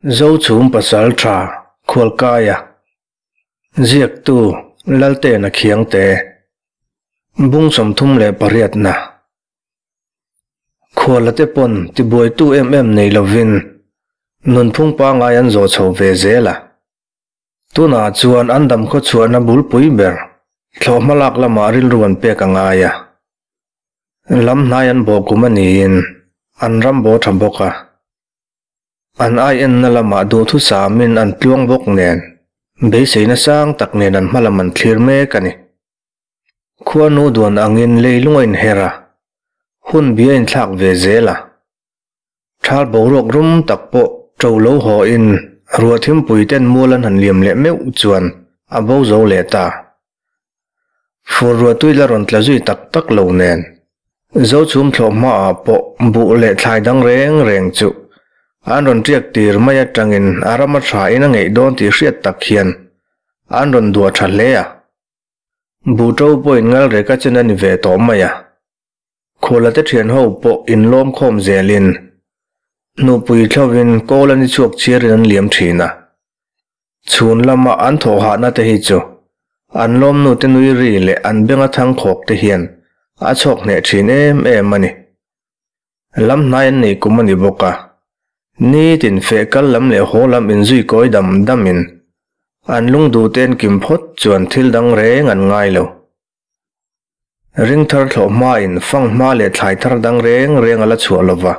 Zochhum Pasaltha Khualkaia Ziaktu Laltena Khiangte Bung 38 na Khuala te pawn tibuaitu em em nei lovin nunphung pangai an zawh chho ve zel a. Tunah chuan an dam khawchhuahna bulpui ber thlawhhma lak lamah rilru an pek a ngai a. Lam hnai an bawh kum a niin an ram baw tha bawk a. An ai enna lamah duhthusamin an tluang bawk nen, beiseina sang tak nen an hma lam an thlir mek a ni. Khuanu duan angin leilung a inher a, hun bia a inthlak ve zel a. Thal boruak rum tak pawh ṭo lo hawhin ruah thimpui ten mual an han liam leh meuh chuan a bo zo leh ta. Fur ruah tui la rawn tla zui tak tak lo nen, Zochhum thlawh hmaah pawh buh leh thlai dang reng reng chu an rawn ṭiak tir mai aṭangin a ram a ṭha in a ngeih dawn tih hriat tak hian an rawn duah ṭha hle a. Buh ṭo pawhin ngal rek a chen a ni ve tawh mai a. Khuala te ṭhian ho pawh inlawm khawm zelin hnupui thlovin kawl a ni chhuak chhiarin an liam ṭhin a. Chhun lama an thawhhahna te hi chu an lawmnu te nui ri leh an benga thang khawk te hian a chhawk hneh thin em em a ni. Lam hnai an nei kum a ni bawk a, nitin feh kal lam leh haw lam inzui kawi dam damin an lungduh te an kim phawt chuan thil dang reng an ngai lo. Ring thar thlawh hmain fang hma leh thlai thar dang reng reng a la chhuah lo va.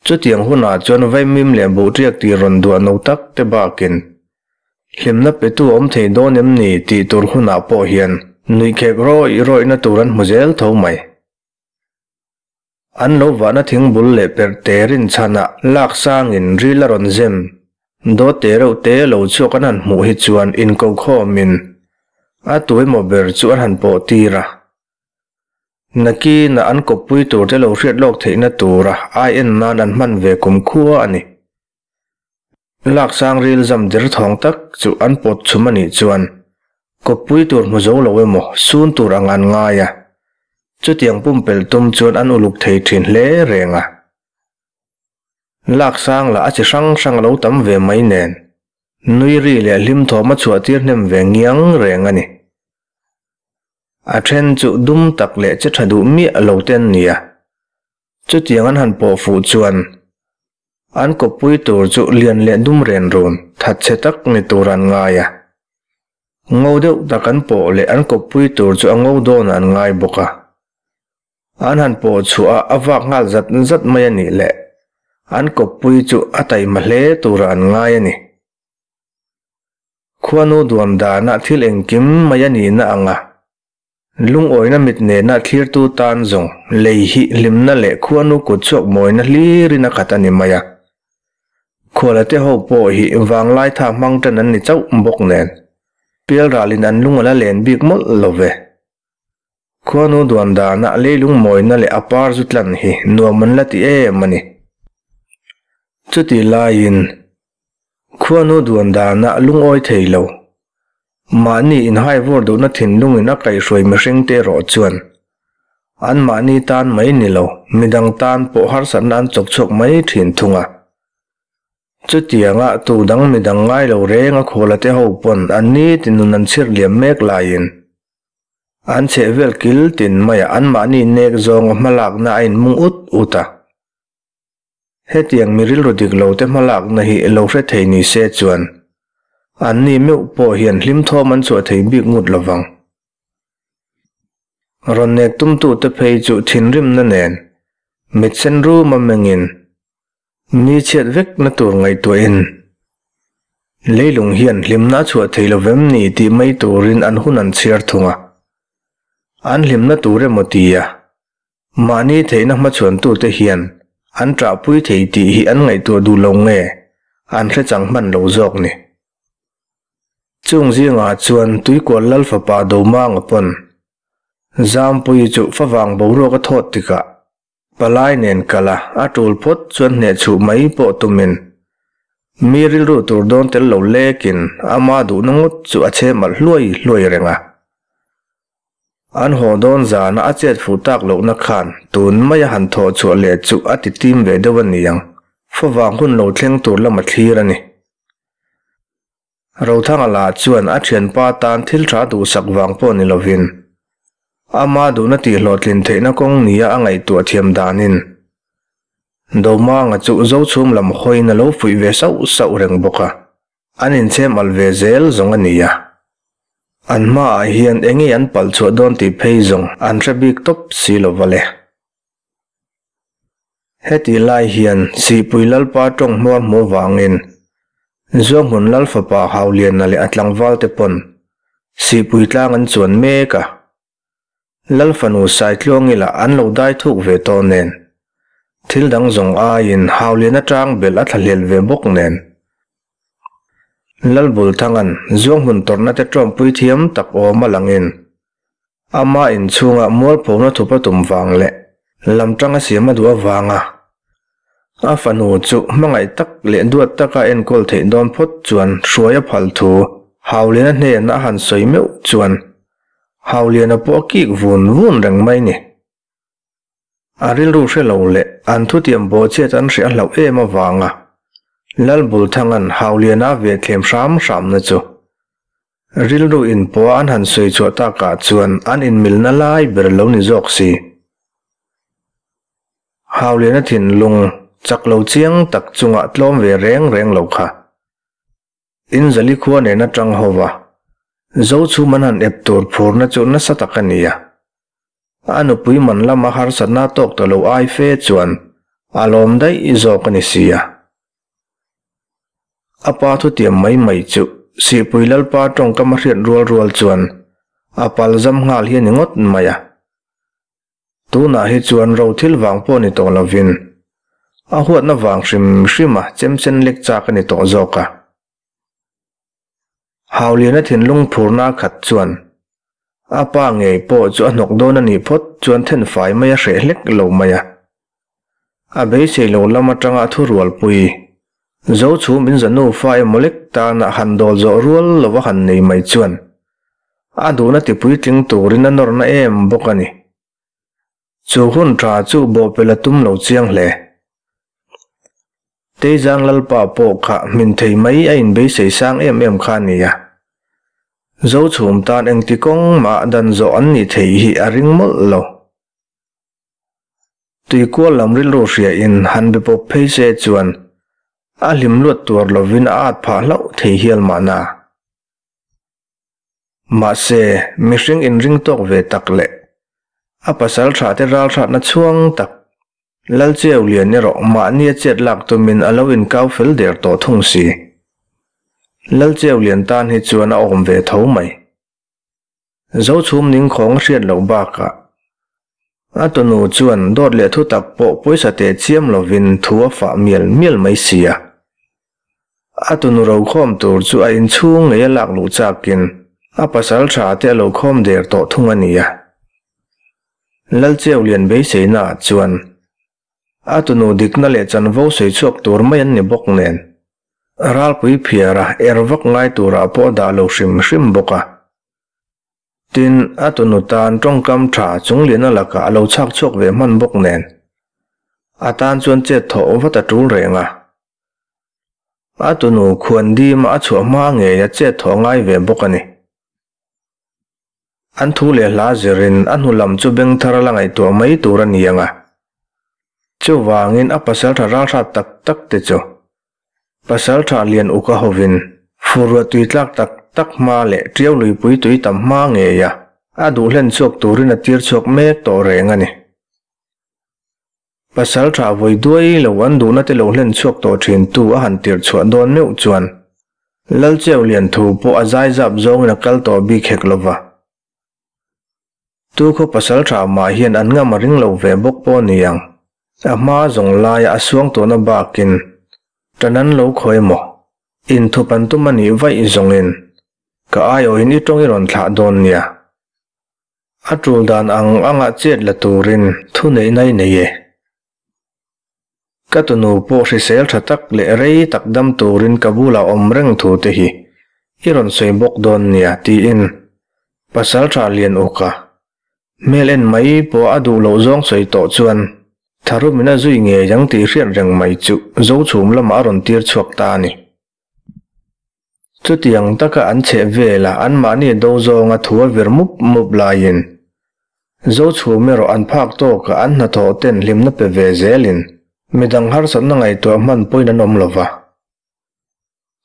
Chutiang hunah chuan vaimim leh buhṭiak tih rawn duah no tak te bakin hlimna petu a awm thei dawn em ni tih tur hunah pawh hian nuihkhek rawih rawihna tur an hmu zel tho mai. An lo vahna thingbul leh perh te rinchhanah lak sangin ril a rawn zem. Dawt te reuh te lo chhuak an han hmuh hi chuan inkokhawmin a tu emaw ber chu an han pawh tir a. Nakinah an kawppui tur te lo hriat lawk theihna tura ai en nan an hman ve kum khua a ni. Lak sang ril zam der thawng tak chu an pawt chhum a nih chuan kawppui tur hmu zo lo emaw sun tur ang an ngai a, chutiang pumpelh tum chuan an uluk thei thin hle reng a. Lak sang lah a chi hrang hrang a lo tam ve mai nen, nui ri leh hlim thawm a chhuah tir hnem ve ngiang reng a ni. A then chu dum tak leh che tha duh miah lo te an ni a, chutiang an han pawh fuh chuan An kawppui tur chu lian leh dum ren run, thatchhe tak ni tur an ngai a. Ngo deuh tak an pawh leh an kawppui tur chu a ngo dawn an ngai bawk a. An han pawh chhuah a, a vak nghal zat zat mai a nih leh an kawppui chu a taima hle turah an ngai a ni. Khuanu duan danah thil engkim mai a nihna ang a. Lungawina mit nena thlirtu tan zawng lei hi hlimna leh khuanu kut chhuak mawina hlirin a khat a ni mai a. Khuala te ho pawh hi vanglai tha hmang tan an ni chauh bawk nen, pialralin an lung a la len bik mawlh lo ve. Khuanu duan danah leilung mawina leh a par zu tlan hi nuam an la ti em a ni. Chutih laiin Khuanu duan danah lungawi thei lo. Mahni inhaivawr duhna thinlungin a kaihhruai mihringte erawh chuan anmahni tan mai ni lo, midang tan pawh harsatna an chawk chhuak mai thin thung a. Chutianga tu dang midang ngai lo reng a khualate ho pawn an nitin nun an chhir liam mek laiin an chhehvel kil tin maiah anmahni nek zawnga hmalakna a inmung ut ut a. Hetiang mi rilru dik lo te hmalakna hi lo hre thei ni se chuan anni meuh pawh hian hlim thawm an chhuah thei bik ngut lovang. Rawn nek tumtute phei chu thinrimna nen mit sen rum a mengin mi chhiat vekna tur ngaihtuahin leilung hian hlimna a chhuah thei lovem ni tih mai turin an hun an chhiar thung a. An hlimna tur emaw tia Mahni theihna hmachhuantute hian an ṭahpui thei tih hi an ngaihtuah duh lo nge an hre chang hman lo zawk ni. Chung zingah chuan Tuikual Lal fapa Domanga pawn Zampuii chu favang boruak a thawt tikah palai nen kal a, a ṭul phawt chuan hnehchhuh mai pawh tumin mi rilru tur dawn tel lo lekin ama duhna ngawt chu a chhe malh hluai hluai reng a. An haw dawn zana a chet fuh tak lohna khan tun maia han thawh chhuah leh chu a ti tim ve deuh a ni ang. Favang hun lo thleng tur lam a thlir a ni. Rothanga lah chuan a thianpa tan thil tha duhsak vang pawh ni lovin, ama duhna tihhlawhtlin theihna kawng nia a ngaihtuah thiam danin Domanga chu Zochhum lam hawiin a lo fuih ve sauh sauh reng bawk a. An inchhem alh ve zel zawng a ni a. An hmaah hian eng nge an palh chhuah dawn tih phei zawng an hre bik tawp si lo va le. Hetih lai hian Sihpui Lalpa tawng hmuar hmuh vangin Zuanghmun Lal fapa Hauliana leh a tlangval te pawn Sihpui tlang an chuan mek a. Lal fanu Saitluangi lah an lo dai thuk ve tawh nen, thil dang zawng aiin Hauliana tang belh a thlahlel ve bawk nen. Lal Bulthanga'n Zuanghmun tawrhna te tawmpui thiam tak awm a langin Ama inchhunga mualphona thup a tum vang leh lam tanga siam a duh avanga a fanu chu hmangaih tak leh duat taka enkawl theih dawn phawt chuan hruai a phal thu Hauliana hnena a han sawi meuh chuan Hauliana pawh a kik vun vun reng mai ni. A rilru hre lo leh an thutiam bawhchhiat an hriah hlauh em avanga Lalbulthanga'n Hauliana ve thlem hram hramna chu Rilru inpawh an han sawi chhuah takah chuan an inmilna lai ber lo ni zawk si. Hauliana thinlung chak lo chiang tak chungah tlawm ve reng reng lo kha. In Zali khua nen atang ho va, Zochhum an han ep tur phurna chu nasa tak a ni a. A nupui man lama harsatna tawk ta lo ai fe chuan a lawm daih zawk a ni si a. A pa thutiam mai mai chu Sihpui Lalpa tawngkam a hriat rual rual chuan a pal zam nghal hi a ni ngawt mai a. Tunah hi chuan ro thil vang pawh ni tawh lovin a huatna vang hrim hrim a chemchen lek chak a ni tawh zawk a. Hauliana thinlung phurna a khat chuan a pa ngei pawh chu a hnawk dawn a nih phawt chuan thenfai mai a hreh hlek lo mai a. A beisei lo lam atanga a thu rualpui, Zochhum in zanu fa emaw lek tana han dawl zawh rual lova han nei mai chuan a duhna tipuitling turin a nawrna em bawk a ni. Chu hun tha chu bawhpelh a tum lo chiang hle. Teizang Lalpa pawh kha hmin thei mai a inbeisei sang em em kha a ni a. Zochhum tan engti kawng mah dan zawh an nih theih hi a ring mawlh lo. Tuikual lam rilru hria in han be pawp phei se chuan a hlim luat tuar lovin a at phah hlauh thei hial mahna. Mahse, mihring inring tawk ve tak leh a pasal tha te ralhratna chhuang tak Lalcheu lian erawh mahni a chet lak tumin a lo inkau fel der tawh thung si. Lalcheu lian tan hi chuan a awm ve tho mai. Zochhum ningkhawng a hriat loh bakah a tunu chuan dawt leh thu tak pawh pawisa teh chiam lovin thu a fah mial mial mai si a. A tunu rokhawm tur chu a inchhung ngei a lak luh chakin a pasal tha te a lo khawm der tawh thung a ni a. Lalcheu lian beiseina chuan A tunu dikna leh chanvo sawi chhuak tur mai an ni bawk nen, ralpui phiara er vak ngai turah pawh a dah lo hrim hrim bawk a. Tin, a tunu tan tawngkam tha chungliana lakah a lo chhak chhuak ve hman bawk nen, a tan chuan chet thawh vat a tul reng a. A tunu khuan dima a chhuah hma ngei a chet thawh ngai ve bawk a ni. An thu leh hla zirin a hnu lam chu beng thar la ngaihtuah mai tur a ni ang a. Chuvangin a pasaltha ralhrat tak tak te chu pasaltha lian uka hovin furruah tui tlak tak tak hma leh tiau luipui tui tam hma ngei a a duh hlen chhuak turin a tir chhuak mek tawh reng a ni. Pasaltha vawi duai lo an duhna te lo hlen chhuak tawh thin tu a han tir chhuah dawn meuh chuan Lalcheu lian thu pawh a zai zap zawngin a kal tawh bik hek lo va. Tu khaw pasaltha mah hian an ngam a ring lo ve bawk pawh ni ang. A hma zawng laia a suang tawhna bakin tan an lo khawi maw? Inthup an tum a nih vaih zawngin ka aiawhin i tawng i rawn thlah dawn nia. A tul dan ang anga chet la turin thu neih nai nei e. Ka tunu pawh hrisel tha tak leh rei tak dam turin ka bulah awm reng thu te hi i rawn sawi bawk dawn nia tiin pasal tha lian uk a. Hmel en mai pawh a duh loh zawng sawi tawh chuan. Tharumin a zui ngei ang tih hriat reng mai chu Zochhum lamah a rawn tir chhuak ta a ni. Chutiang taka an chheh vela anmahni do zawnga thu a vir mup mup laiin Zochhum erawh an phak tawkah an hnathawh ten hlimna pe ve zelin midang harsatna ngaihtuah hman pawhin an awm lova.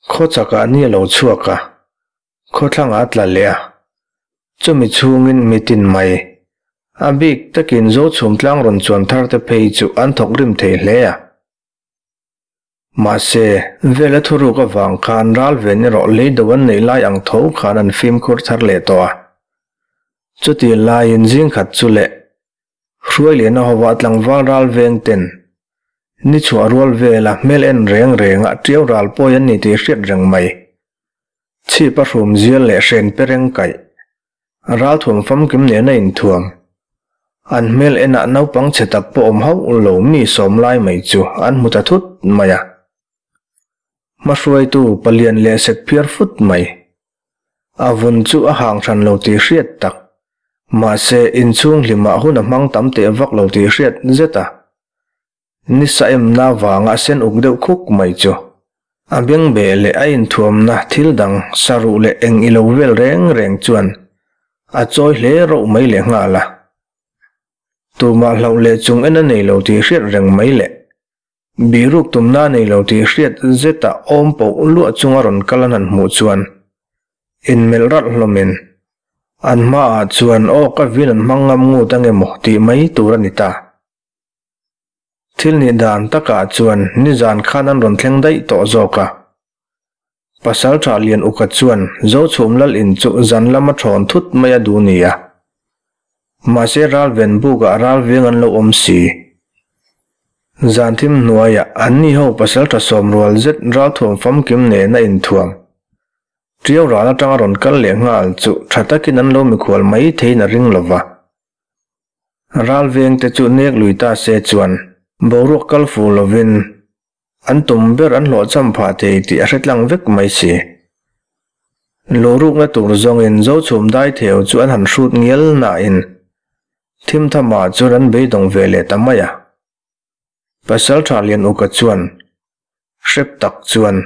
Khawchakah ni a lo chhuak a, khawthlangah a tla leh a, chumi chhungin mitin mai, a bik takin Zochhum tlang rawn chuan thar te phei chu an thawk rim thei hle a. Mahse, vela thuruk avang khan ral ven erawh lei do an neih lai ang tho khan an fimkhur thar leh tawh a. Chuti laiin zingkhat chu leh Hruailiana hova tlangval ral veng ten ni chhuah rual vela hmel en reng renga tiau ral pawi an ni tih hriat reng mai. Chhip a hrum zial leh hren pe reng kaih. Ralthuam famkim nena inthuam. An hmel enah naupang chhe tak pawh awm hauh lo mi sawm lai mai chu an hmu ta thut mai a. Hmahruaitu palian leh sek phiar fut mai. A vun chu a hang hran lo tih hriat tak. Mahse, inchhung hlimah hun a hmang tam teh vak lo tih hriat zet a. Nisa emna vanga a sen uk deuh khuk mai chu. A bengbeh leh a inthuamna thil dang saruh leh eng ilo vel reng reng chuan a chawi hle rauh mai leh nghal a. Tumah hlauh leh chung en a nei lo tih hriat reng mai leh biruk tumna a nei lo tih hriat zeta awm poh luah chunga rawn kal an han hmuh chuan inmelh ralh hlawmin an hmaah chuan aw ka vin an hmang ngam ngut ange maw tih mai tur a ni ta. Thil nih dan takah chuan nizan khan an rawn thleng daih tawh zawk a. Pasalṭha Lian Uka chuan Zochhum Lal in chu zan lama thawn thut mai a duh nia. Mahse ralven bukah ralveng an lo awm si. Zan thim hnuaiah anni ho pasalṭha sawm rual zet ralthuam famkim nena inthuam. Ṭiau ral aṭanga rawn kal leh nghal chu ṭha takin an lo mikhual mai theiin a ring lova. Ral vengte chu nek lui ta se chuan boruak kal fu lovin an tum ber an hlawhchham phah thei tih a hre tlang vek mai si. Lurukna tur zawngin Zochhum Daitheu chu an han hrut ngial nain thimthama chuan an beidawng ve leh ta mai a. Pasalṭha Lianuka chuan hrep tak chuan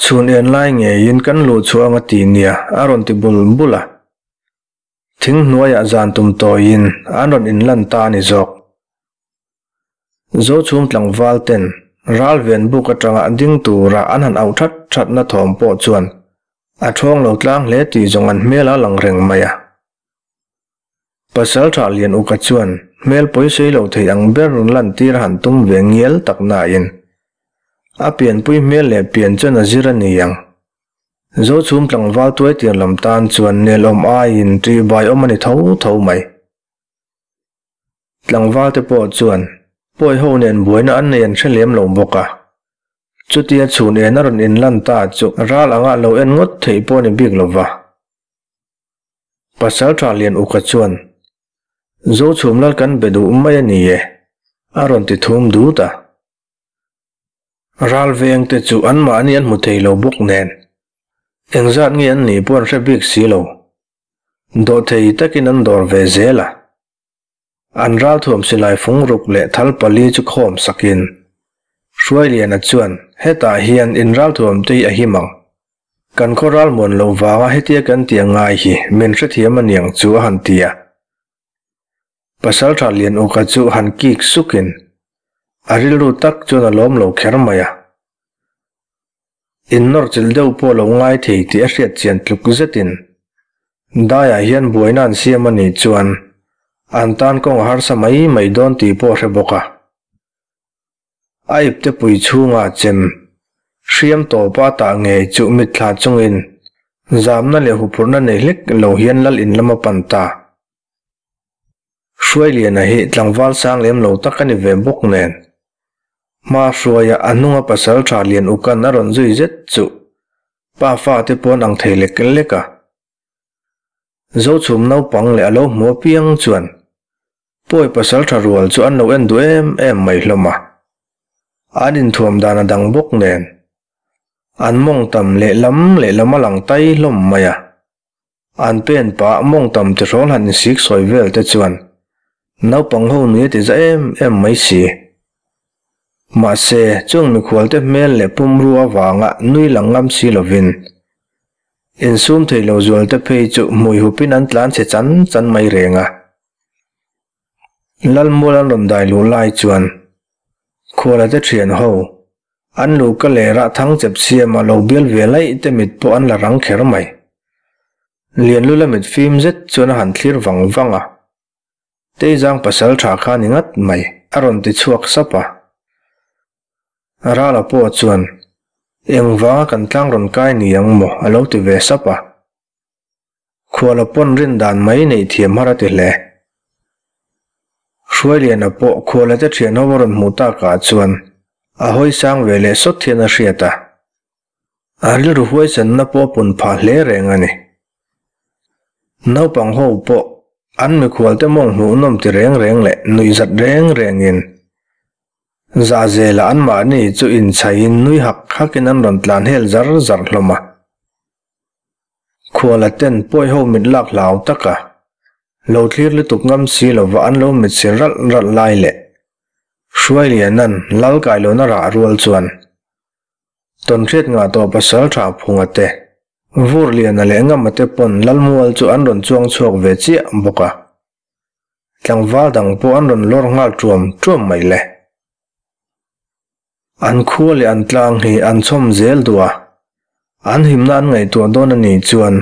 chhun en lai ngeiin kan luh chhuah anga ti nia a rawn ti bul bul a. Thing hnuaiah zan tum tawiin an rawn inlan ta a ni zawk. Zochhum tlangval ten ralven buk atanga ding tura an han auh that thatna thawm pawh chuan a thawng lo tlang hle tih zawng an hmel a lang reng mai a. Pasaltha Lian Uka chuan hmel pawisei lo thei ang ber rawn lantir a han tum ve ngial tak nain a pianpui hmel leh pian chuan a zir a ni ang. Zochhum tlangval tuai tir lam tan chuan nelawm aiin ṭihbai awm a ni tho tho mai. Tlangval te pawh chuan pawi ho nen buaina an nei an hre lem lo bawk a. Chutia chhun en a rawn inlan ta chu ral anga lo en ngawt theih pawh a ni bik lo va. Pasalṭha Lian Uka chuan, Zochhum lal kan be duh mai a ni e, a rawn ti thum dut a. Ral veng te chu anmahni an hmu thei lo bawk nen, engzat nge an nih pawh an hre bik si lo. Dawhthei takin an dawr ve zel a. An ralthuam silai fung ruk leh thal pali chu khawm sakin, Hruailiana chuan hetah hian in ralthuam te hi a him ang. Kan khaw ralmuan loh vanga hetia kan tih a ngai hi min hrethiam a niang chu a han ti a. Pasalṭha Lian Uka chu han kik sukin a rilru tak chuan a lawm lo kher mai a. Innawrchilh deuh pawh lo ngai thei tih a hriat chian tluk zetin daiah hian buaina an siam a nih chuan an tan kawng a harsa mai mai dawn tih pawh a hre bawk a. A ipte pui chhungah chem hriam tawpa tah ngei chu mitthla chungin zamna leh huphurhna nei hlek lo hian lal in lam a pan ta. Hruailiana hi tlangval sang lem lo tak a ni ve bawk nen. Hma hruaia a hnunga pasal tha lian ukan a rawn zui zet chu pa fate pawn ang thei lek lek a. Zochhum naupang leh a lo hmu apiang chuan Pawi pasal tha rual chu an lo en duh em em mai hlawm a. An inthuam dan a dang bawk nen. An mawng tam lehlam lehlam a lang tai hlawm mai a. An pen pah mawngtam tihrawl han insik sawi vel te chuan naupang ho nui a ti za em em mai si. Mahse, chung mikhualte hmel leh pumrua avanga nui lang ngam si lovin, insum thei lo zualte phei chu hmui hupin an tlan chhe chan chan mai reng a. Lalmual an rawn dai luh lai chuan Khuala te thian ho, an luhka lerah thang chep siama lo bial ve laih te mit pawh an la rang kher mai. Lianlula mit fim zet chuan a han thlir vang vang a. Teizang pasal tha kha ni ngat mai, a rawn ti chhuak sap a. Rala pawh chuan, Engvanga kan tlang rawn kai ni ang maw? a lo ti ve sap a. Khuala pawn rin dan mai neih thiam har a ti hle. Hruailiana pawh khuala te thian ho a rawn hmuh takah chuan a hawi sang ve leh sawt hian a hriat a. A rilru huaisanna pawh a pun phah hle reng a ni. Naupang ho pawh an mikhualte mawng hmuhnawm ti reng reng leh nuihzat reng rengin Zahzela anmahni chu inchhaiin nui hak hakin an rawn tlan hel zar zar hlawm a. Khuala ten pawi ho mit lak hlau taka lo thlir lutuk ngam si lova an lo mit sir ralh ralh lai leh Hruailianan lal kailawn a rah rual chuan Tawnhriat ngah tawh pasal tha phunga te, Vurliana leh Ngama te pawn Lalmual chu an rawn chuang chhuak ve chiah bawk a. Tlangval dang pawh an rawn lawr nghal tuam tuam mai le. An khua leh an tlang hi an chhawm zel duh a, an himna an ngaihtuah dawn a nih chuan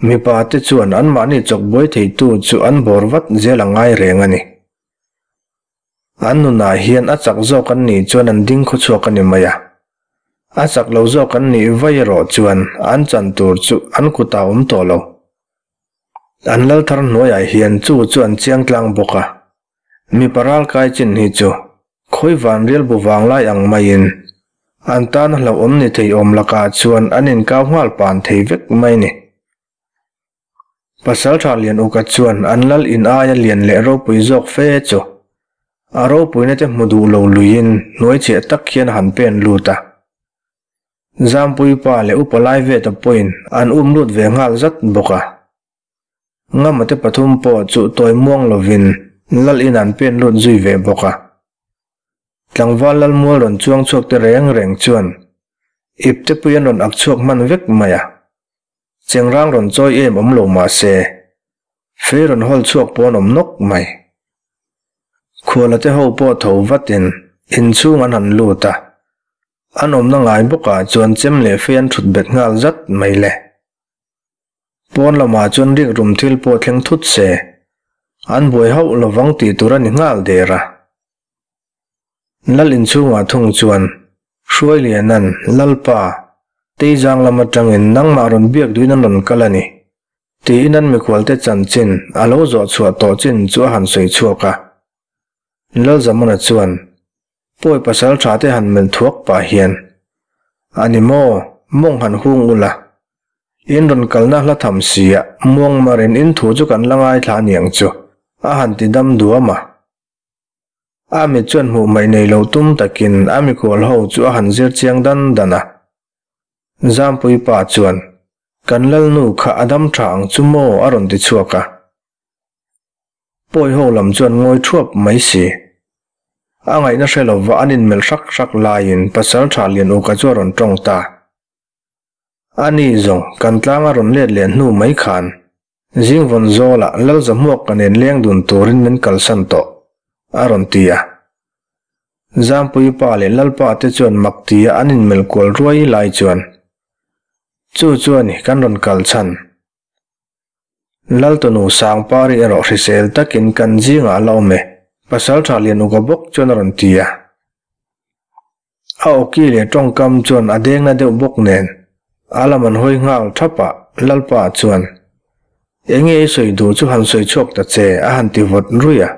mipa te chuan anmahni chawkbuai theitu chu an bawr vat zel a ngai reng a ni. An nunah hian a chak zawk an nih chuan an ding khawchhuak a ni mai a, a chak lo zawk an nih vai erawh chuan an chan tur chu an kutah awm tawh lo. An lal thar hnuaiah hian chu chu an chiang tlang bawk a, mipa ralkai chin hi chu Khawi van rial bu vang lai ang maiin an tan a hlauhawm ni thei awm lakah chuan an inkau nghal pan thei vek mai ni. Pasaltha Lian Uka chuan an lal in aia lian leh ropui zawk fe chu a ropuina te hmu duh lo luiin hnuai chhiah tak hian a han pen lut a. Zampui pa leh upa lai veta pawhin an um lut ve nghal zat bawk a. Ngamate pathum pawh chu tawi muang lovin lal in an pen lut zui ve bawk a. Tlangval Lalmual rawn chuang chhuak te reng reng chuan ipte pui an rawn ak chhuak hman vek mai a. Chengrang rawn chawi em awm lo mah se, fei rawn hawl chhuak pawh an awm nawk mai. Khualate ho pawh tho vatin inchhung an han lut a, an awmna ngai bawkah chuan chem leh fei an thut bet nghal zat mai le. Pawn lamah chuan rikrum thil pawh thleng thut se, an buai hauh lovang tih tur a ni nghal der a. Lal inchhungah thung chuan Hruailianan, Lalpa, Teizang lam atangin nangmah rawn biak duhin an rawn kal a ni, tiin an mikhualte chanchin a lo zawh chhuah tawh chin chu a han sawi chhuak a. Lalzamuna chuan Pawi pasal tha te han melh thuak pah hian, A ni maw, mawng han hung ula. In rawn kalna hla tham si a, muang marin in thu chu kan la ngaithla a niang chu, a han ti dam duam a. A mit chuan hmuh mai nei lo tum takin a mikhual ho chu a han zir chiang dan dan a. Zampui pa chuan, Kan lalnu kha a dam tha ang chu maw a rawn ti chhuak a. Pawi ho lam chuan ngawi thuap mai si. A ngaihna hre lova an inmelh hrak hrak laiin Pasaltha Lianuka chu a rawn tawng ta. Ani zawng kan tlang a rawn let leh hnu mai khan Zingvawn zawlah Lalzahmuak ka nen leng dun turin min kalsan tawh, a rawn ti a. Zampui pa leh Lalpa te chuan mak tia an inmelh kual ruai lai chuan, Chu chu a ni kan rawn kal chhan. Laltunu Sangpari erawh hrisel takin kan zingah a la awm e, Pasaltha Lianuka bawk chuan a rawn ti a. A awki leh tawngkam chuan a dengna deuh bawk nen a lam an hawi nghal thap a, Lalpa chuan, Enge i sawi duh chu han sawi chhuak ta che, a han ti vawt ruih a.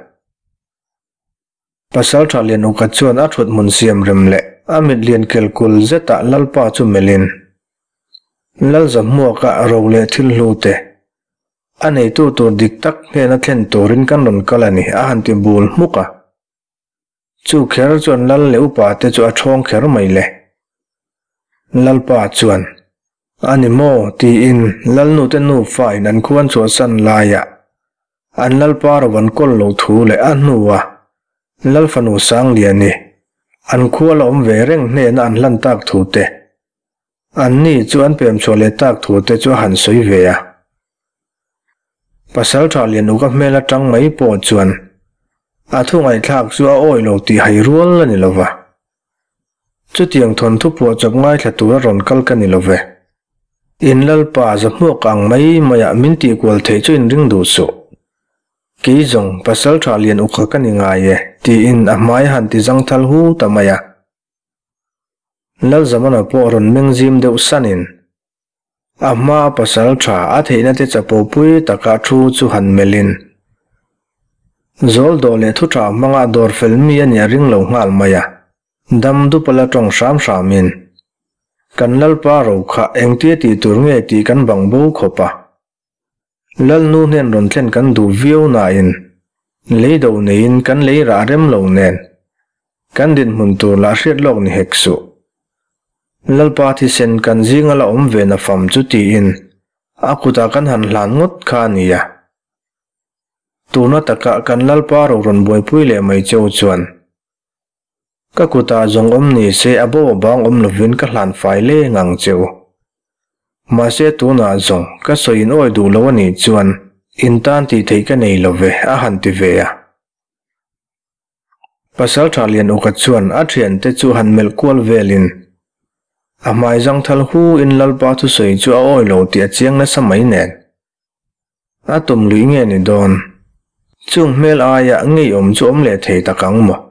Pasaltha Lianuka chuan a thut hmun siam rem leh a mit lian kel kul zetah Lalpa chu melhin, Lalzahmuaka ro leh thil hlu te, a neitu tur dik tak hnena thlen turin kan rawn kal a ni, a han ti bul hmuk a. Chu kher chuan Lal leh upa te chu a ṭhawng kher mai le. Lalpa chuan, A ni maw? tiin Lalnute nufa in an khuan chhuahsan laiah An lalpa ro an kawl lo thu leh a hnua Lalfanu Sangliani. An khua la awm ve reng hnena an hlan tak thu te, an ni chu an pem chhuah leh tak thu te chu a han sawi ve a. Pasalṭha Lianuka hmel aṭang mai pawh chuan a thu ngaihthlak chu a awih lo tih hai rual a ni lo va. Chutiang thawnthu phuah chawp ngaithla tura rawn kal ka ni lo ve. In Lalpa zahmuak ang mai maiah min tihkual theih chu inring duh suh. Kei zawng Pasalṭha Lian Ukha ka ni ngai e, tiin a hmai a han ti zangthal hu ta mai a. Lalzamana pawh rawn meng zim deuh sanin, a hmaa Pasalṭha a theihna te chapo pui taka thu chu han melhin, Zawl dawh leh thuṭha hmanga dawr fel mi a nih a ring lo nghal mai a, dam dupa la ṭawng hram hramin, Kan Lalpa ro kha engtia tih tur nge tih kan bang bo khawp a. Lalnu hnen rawn thlen kan duh viau nain lei do neiin kan lei rah rem lo nen kan dinhmun tur lah hriat lawk ni hek suh. Lalpa thisen kan zinga la awm ve na fam chu tiin a kutah kan han hlan ngawt kha a nia. Tuna takah kan Lalpa ro rawn buaipui leh mai cheu chuan Ka kutah zawng awm ni se a bo a bang awm lovin ka hlan fai leng ang che u. Mahse tunah zawng ka sawi in awi duh lo a nih chuan in tan tih theih ka nei lo ve a han ti ve a. Pasaltha Lianuka chuan a thiante chu han melh kual velin a hmai zangthal hu in Lalpa thusawi chu a awi lo tih a chiang nasa mai nen. A tum lui nge ni dawn? Chung hmel aia ngeiawm chu awm leh thei tak ang maw?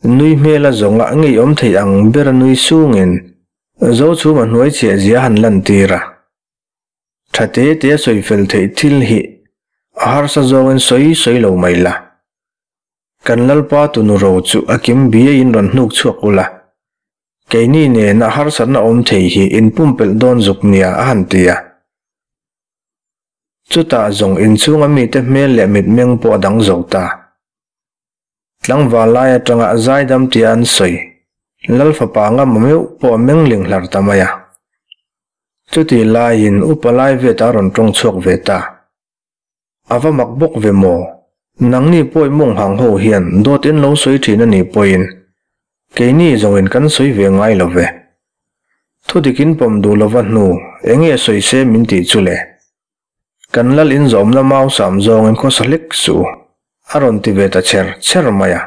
Nui hmel a zawnga ngeiawm thei ang ber a nui sungin Zochhuma hnuai chhiah zia han lantir a. Tha te te a sawi fel theih thil hi a harsa zawngin sawi sawi lo mai la. Kan Lalpa tunu ro chu a kim biaiin rawn hnuk chhuak ula. Keini nena harsatna awm thei hi inpumpelh dawn zuk nia a han ti a. Chutah zawng inchhunga mite hmel leh mitmeng pawh a dang zo ta. Tlangval lai atanga zaidam tia an sawi, Lal fapa ngam a meuh pawh a meng ling hlar ta mai a. Chutih laiin upa lai vet a rawn tawng chhuak ve ta. A va mak bawk ve maw? Nangni pawi mawng hang ho hian dawt in lo sawi thin a nih pawhin keini zawngin kan sawi ve ngai lo ve. Thudik in pawm duh lova hnu enge sawi se min tih chu le? Kan lal in zawmna mau sam zawngin khawsa hlek suh u, a rawn ti ve ta cher cher mai a.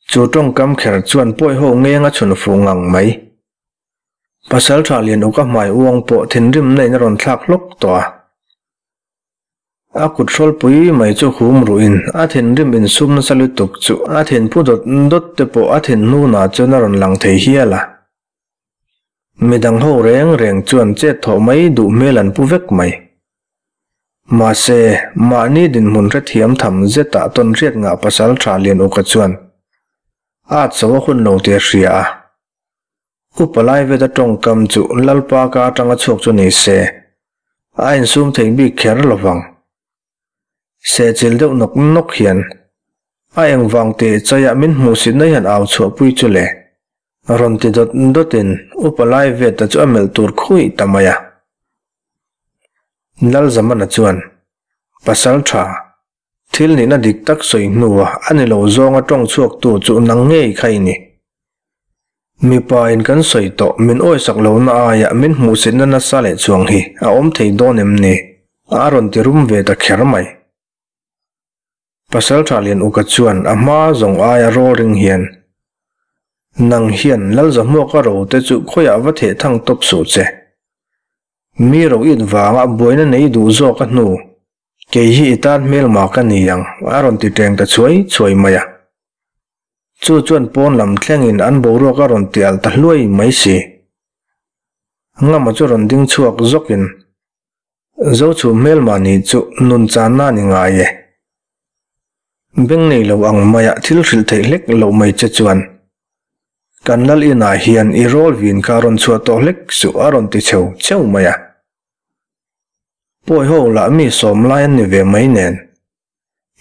Chu tawngkam kher chuan pawi ho ngeng a chhun fuh ngang mai. Pasaltha Lianuka hmai uang pawh thinrimna in a rawn thlak hlawk tawh a. A kut hrawlpui mai chu hum ruhin a thinrim insum nasa lutuk chu a thinphu dawt dawt te pawh a thin hnunah chuan a rawn lang thei hial a. Midang ho reng reng chuan chet thawh mai duh hmel an pu vek mai. Mahse, mahni dinhmun hrethiam tham zetah tawn hriat ngah Pasaltha Lianuka chuan a at chho a hun lo tih a hria a. Upa Laiveta tawngkam chu Lalpa ka atanga chhuak chu ni se, a insum thei bik kher lo vang. Sehchilh deuh nawk nawk hian a engvang teh chaiah min hmuhsitna hian au chhuahpui chu le? Rawn ti dawt dawtin Upa Laiveta chu a melh tur khuih ta mai a. Lalzamana chuan, Pasal tha, Thil nihna dik tak sawi hnua a ni lo zawnga tawng chhuaktu chu nang ngei kha i ni. Mipa in kan sawi tawh min awisak lohna aia min hmuhsitna nasa leh chuang hi a awm thei dawn em ni? A rawn ti rum ve ta kher mai. Pasaltha Lianuka chuan a hma zawng aia rawl ring hian, Nang hian Lalzahmuaka ro te chu khawiah va theh thang tawp suh che. Mi ro it vanga buaina nei duh zawk a hnu. Kei hi i tan hmelma ka ni ang, a rawn ti teng ta chhuai chhuai mai a. Chu chuan pawn lam thlengin an boruak a rawn ti alh ta hluai mai si. Ngama chu rawn ding chhuak zawkin, Zochhum hmelma nih chu nun channa a ni ngai e. Beng nei lo ang maia thil hrilh theih hlek loh mai che chuan, kan lal inah hian i rawl vin kha rawn chhuah tawh hlek suh a rawn ti cheu cheu mai a. Pawi ho lah mi sawm lai an ni ve mai nen,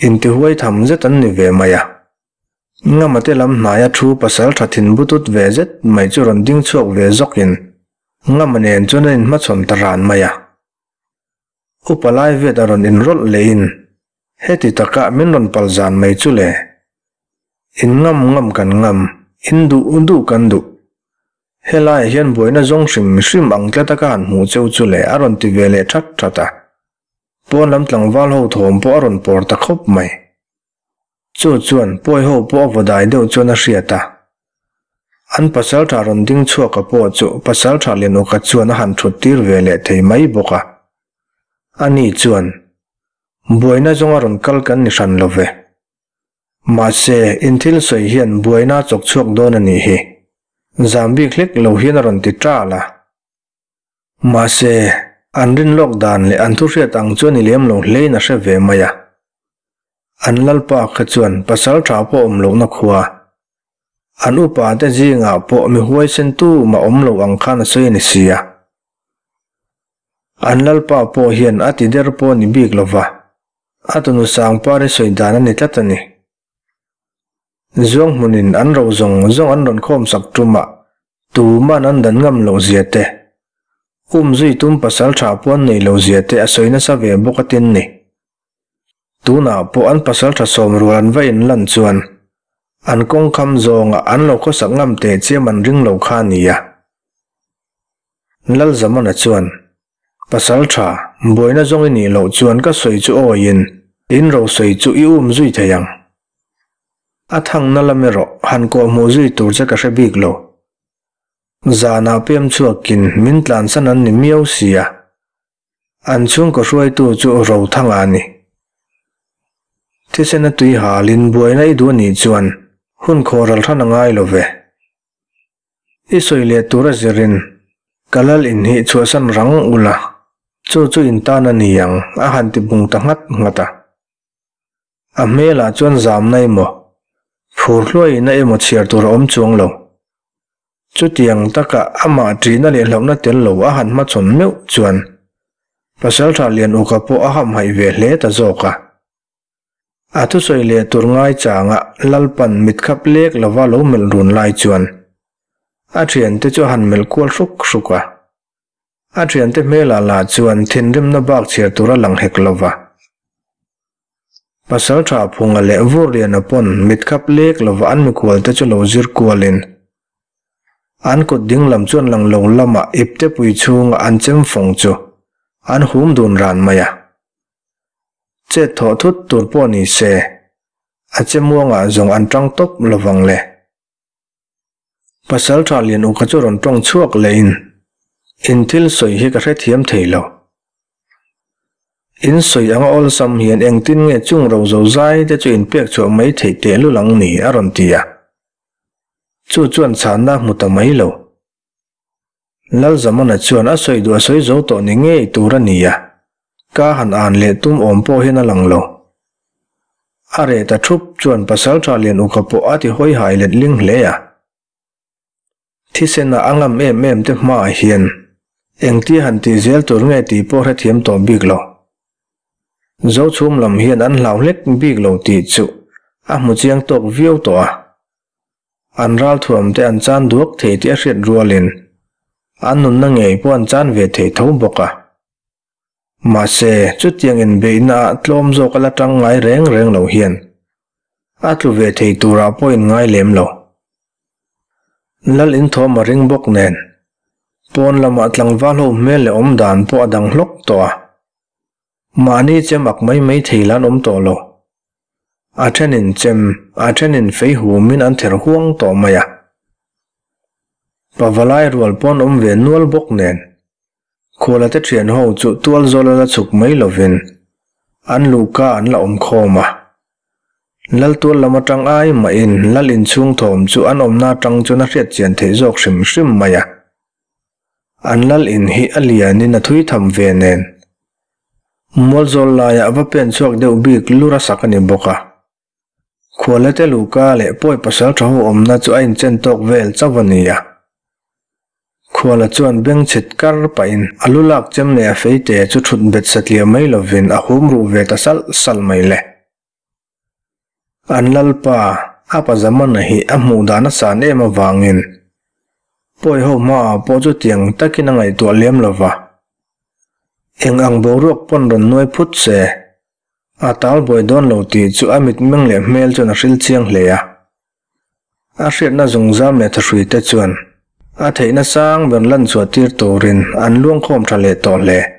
intihuai tham zet an ni ve mai a. Ngamate lam hnaia thu pasal tha thin butut ve zet mai chu rawn ding chhuak ve zawkin Ngama nen chuan an inhmachhawn ta ran mai a. Upa lai vet a rawn inrawlh lehin, Heti takah min rawn pal zan mai chu le. In ngam ngam kan ngam, in duh duh kan duh. Helaiah hian buaina zawng hrim hrim ang tlata ka han hmuh cheu chu le a rawn ti ve leh that that a. Pawn lam tlangval ho thawm pawh a rawn pawr ta khawp mai. Chu chuan pawi ho pawh a vaw dai deuh chuan a hriat a. An pasaltha rawn ding chhuaka pawh chu pasaltha Lianuka chuan a han thut tir ve leh thei mai bawk a. Ani chuan, Buaina zawnga rawn kal kan ni hran lo ve. Mahse, in thil sawi hian buaina a chawk chhuak dawn a nih hi. Zam bik hlek lo hian a rawn ti ṭal a. Mahse, an rin lawk dan leh an thuhriat ang chuan i lem lo hlein a hre ve mai a. An lalpa kha chuan pasal ṭha pawh awm lohna khua. An upa te zingah pawh mi huaisen tu mah awm lo ang khan a sawi a ni si a. An lalpa pawh hian a ti der pawh a ni bik lo va, a tunu sangpar i sawi dan a ni tlat a ni. Zuang hmunin an ro zawng zawng an rawn khawm sak tumah tuman an dan ngam loh zia te, um zui tum pasal tha pawh an nei lo zia te a sawi nasa ve bawk a tin ni. Tunah pawh an pasal tha sawm rual an va in lan chuan an kawng kham zawngah an lo khawsak ngam teh chiam an ring lo kha a nia. Lalzamana chuan Pasal tha, buaina zawng i nih loh chuan ka sawi chu awiin in ro sawi chu i um zui thei ang. A thangna lam erawh han kawhhmuh zui tur che ka hre bik lo. Zanah pem chhuakin min tlansan an ni miau si a. An chhungkaw hruaitu chu Rothanga a ni. Thisena tui halin buaina i duh a nih chuan hun khawhral hran a ngai lo ve. I sawi leh tur a zirin ka lal in hi chhuahsan rang ula, chu chu in tan a ni ang a han ti bung ta nghat nghat a. A hmelah chuan zamna emaw, phur hluaiina emaw chhiar tur a awm chuang lo. Chutiang taka amah ṭihna leh hlauhna tel lo a han hmachhawn meuh chuan Pasalṭha Lianuka pawh a hamhaih ve hle ta zawk a. A thusawi leh tur ngai changa Lalpan mitkhap lek lova lo melh run lai chuan a thiante chu a han melh kual hruk hruk a. A thiante hmelah lah chuan thinrimna bak chhiar tur a lang hek lova. Pasaltha Phunga leh Vurliana pawn mitkhap lek lova an mikhualte chu lo zir kualin an kut dinglam chuan lang lo lamah iptepui chhunga an chem fawng chu an hum dun ran mai a. Chet thawh thut tur pawh ni se, a che muangah zawng an tang tawp lovang le. Pasal tha lian uka chu rawn tawng chhuak lehin, In thil sawi hi ka hrethiam thei lo. In sawi anga awlsam hian engtin nge chung ro zo zai te chu in pek chhuah mai theih tehlul ang ni a rawn ti a. Chu chuan chhanna a hmu ta mai lo. Lalzamana chuan a sawi duh a sawi zo tawh ni ngei tur a ni a, ka han an leh tum awm pawh hian a lang lo. A reh ta thup chuan Pasaltha Lian Uka pawh a ti hawi hai let ling hle a. Thisena a ngam em em te hmaah hian engtia han tih zel tur nge tih pawh hrethiam tawh bik lo. Zochhum lam hian an hlau hlek bik lo tih chu a hmu chiang tawk viau tawh a. An ralthuam te an chan duak thei tih a hriat rualin an nunna ngei pawh an chan ve thei tho bawk a. Mahse, chutiang inbeihna ah tlawm zawk a la tang ngai reng reng lo hian a tlu ve thei turah pawh in ngai lem lo. Lal inthawm a ring bawk nen, pawn lamah tlangval ho hmel leh awm dan pawh a dang hlawk tawh a. Mahni chem ak mai mai thei la an awm tawh lo. A thenin chem, a thenin fei humin an ther huang tawh mai a. Pavalai rual pawn awm ve nual bawk nen, Khuala te thian ho chu tual zawl a la chhuk mai lovin an luhka an la awm khawm a. Lal tual lam atang ai mahin lal inchhung thawm chu an awmna atang chuan a hriat chian theih zawk hrim hrim mai a. An lal in hi a lianin a thui tham ve nen. Mualzawl laiah va pen chhuak deuh bik lur a sak a ni bawk a. Khualete Luka leh pawi pasal tha ho awmna chu a inchen tawk vel chauh a ni a. Khuala chuan beng chhit kar pahin a lu lak chem leh a feite chu thut bet satliah mai lovin a hum ruh ve ta salh salh mai le. An lalpa, a pa Zamana hi a hmuh dan a san em avangin pawi ho hmaah pawh chutiang takin a ngaihtuah lem lo va. Eng ang boruak pawn rawn nuai phut se, a tal buai dawn lo tih chu a mitmeng leh hmel chuan a hril chiang hle a. A hriatna zungzam leh thahrui te chuan a theihna sang ber lan chhuah tir turin an luangkhawm tha leh tawh hle.